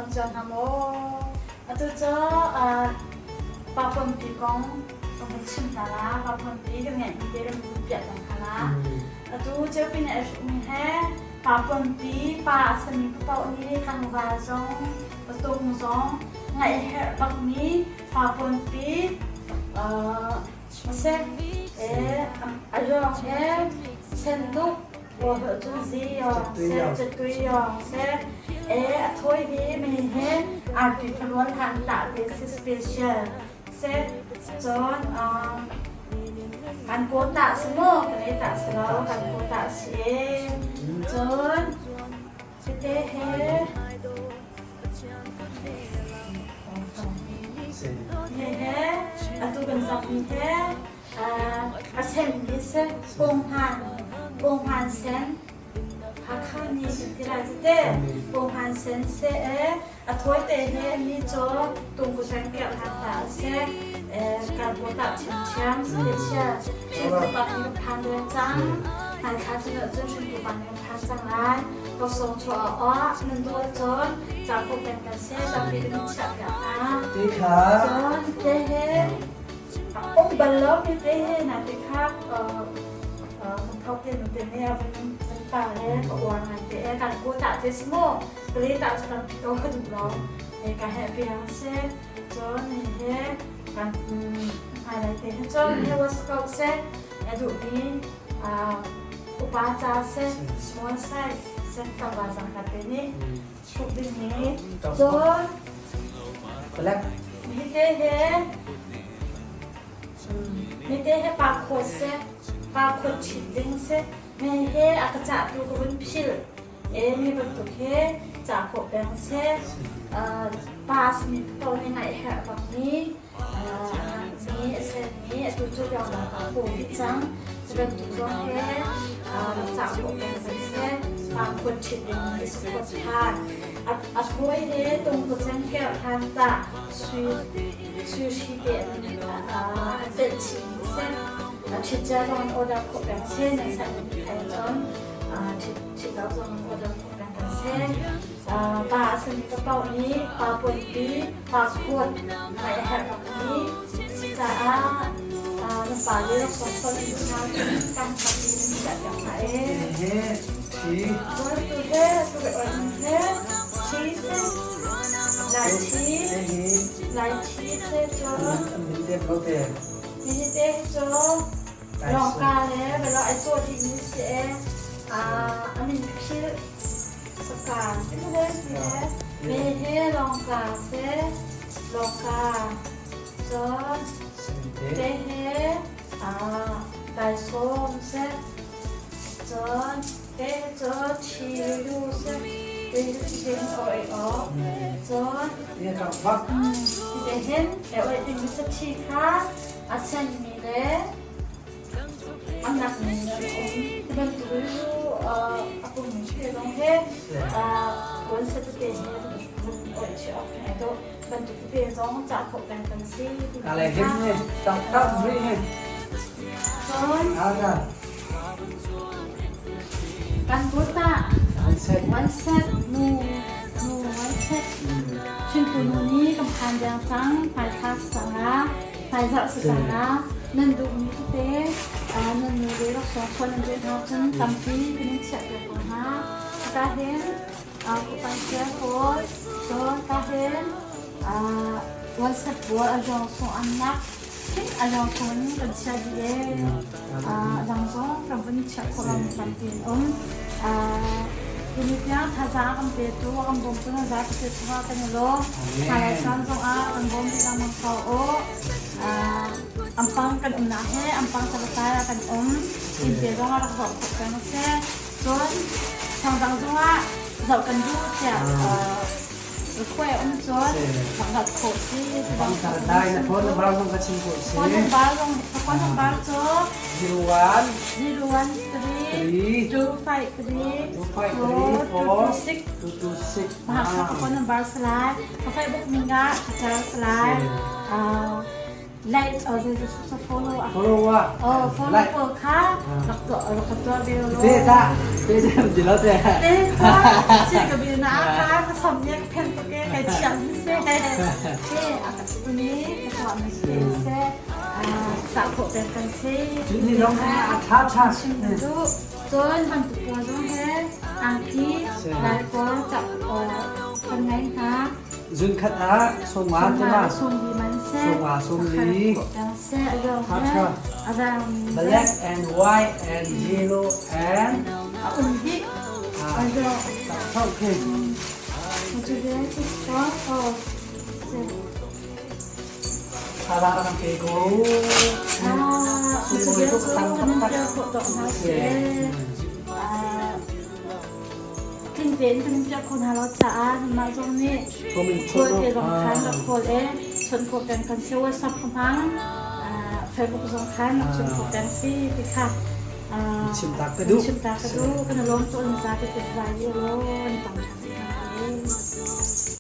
Dam cio hna maw? Atu cu pa pumpi kong ka vun chim hna la. Pa pumpi kan ngeihmi te kan vun piah cang hna la. Atu Ceupi nih a hruhmi he pa pumpi pa a sami paoh nih tlangval zong patung zong ngaih herh bakmi pa pumpi seh a ruang he senduk A thawi hi mi he arti farual han tah te si special seh cun kan kaw tah si maw kan ei tah si lo kan kaw tah si e cun tete he he he atu kan zak mi he A senmi si Punghman sen Hakha nih kan ti lai tete Punghman sen seh a thawi te he mi caw tungkuseng piak hna ta a si kan tah ṭhiamṭhiam special hringtu pa nih kan phan ve cang hmaithla cun ahcun hringtu pa nih kan phan cang lai kosong chuah awk nan duh ahcun ca khawh peng kan si tampi kan in chiah piak hna cun te he Um bal lo mi te he na te kha thok te nu te ne a vun vun pa le ka uar ngai te e kan ko ta te si mu kle ta chu kan to ka duh lo e ka he piang se cun ni he kan ai lai te he cun he was ko se e duh mi upa cha se small size se ka ba zang ka te ni hruk ding mi cun Mite he mite he pa khawt seh, pa khawt ṭhit ding seh, me he a ka cahtu ka vun philh. E mi bantuk he cah khawh peng seh. Pa simi paoh nih ngaih herh bak mi mi a sermi atu cu lawnglam ah kawl dih cang. Cu bantuk zong he rak cah khawh peng kan si. Pa khawt ṭhit ding mi support ṭhan. A hawi he tungkuceng kerh hlan tah sui sui hri te an telh chih mi si. Ṭhit cia zong an order khawh peng si. Nan sanh mi thai cun ṭhit lo zong an order khawh peng kan si. Pa a simi ka paoh nih pa puanpi, pa khuat ngaih a herh bakmi si caah na pa le sawsawt in hna cun kan khat in chiah piak hna e. Tuan tu he tu he he thi se lai thi lai thi se cun mi te cu lawngka le velo ai caw dih mi si e a min philh Saka me he lawngka se lawngka cun te he taisawm se cun te cu chilu se te cu oi awk cun te hin e oi ding mi thi kha a sen mi le A nak ning an um. Hi bantuk cu a pum he zong he kawl satute he vun oih chih awk he dawh bantuk tete zong cah khawh peng kan si. Ale him ni tak tak ri ni. Cun kan kut ah one set nu nu one set Chintu nu nih kan phan deng cang hmaithla si cang la hmaizarh si cang la nan duhmi tete nan nu le laksawng chuan nan duh hna cun tampi kan in chiah piak ko hna. Hika hin kupan share pawl cun ka hin WhatsApp pawl a zawng sung an nak hin a zawng sung in kan chiah dih e. Dang zong kan vun chiah khawh lomi tampi an um. Tuni tiang thazaang kan petu kan bawmtu nan zapi te chungah kan i lawm. Hmailei caan zongah kan bawm rih lengmang ko u. Ampang kan umnak he ampang talatai ah kan um. Innte zongah rak zoh khawh peng a si. Cun sangdang zongah zoh kan duh tiah Khuai um cun rat khawh si. Dai na phone number zong ka chim khawh si. Phone number zong phone number cu 01 01 3 2 5 3 2 5 3 4 2 2 6 2 2 6 Mah ka phone number salai. Ka Facebook min ah ka car salai. Like or follow ah. Follow ah. Oh, follow pawl kha rak tuah rak ka tuah ve lo. Te ta te te di lo te. Te ta si ka bil na kha ka som ne ka phen to ke ka. Kai thiam seh. He a ka ni ka tuah mi seh. Sa khawh peng kan si. Cun ni zong he a tha tha. Chim du. Cun bantuk pawl zong he angki lai pawl cak kan ngai hna. Zun khat ah sawma te ma. Sawmli man seh. Sawma sawmli. Seh Tha tha. Black and white and yellow and A um dih. Ah, okay. Thara kan pe ko. Ah, Tling tein kan piah kho hna lo caah mah zong nih khawl te zong khan rak khawl e chawnh khawh peng kan si WhatsApp ka hmang Facebook zong khan rak chawnh khawh peng si ti kha chim ta ka duh chim ta ka duh kan lawm tu an za te te vai lo an tang.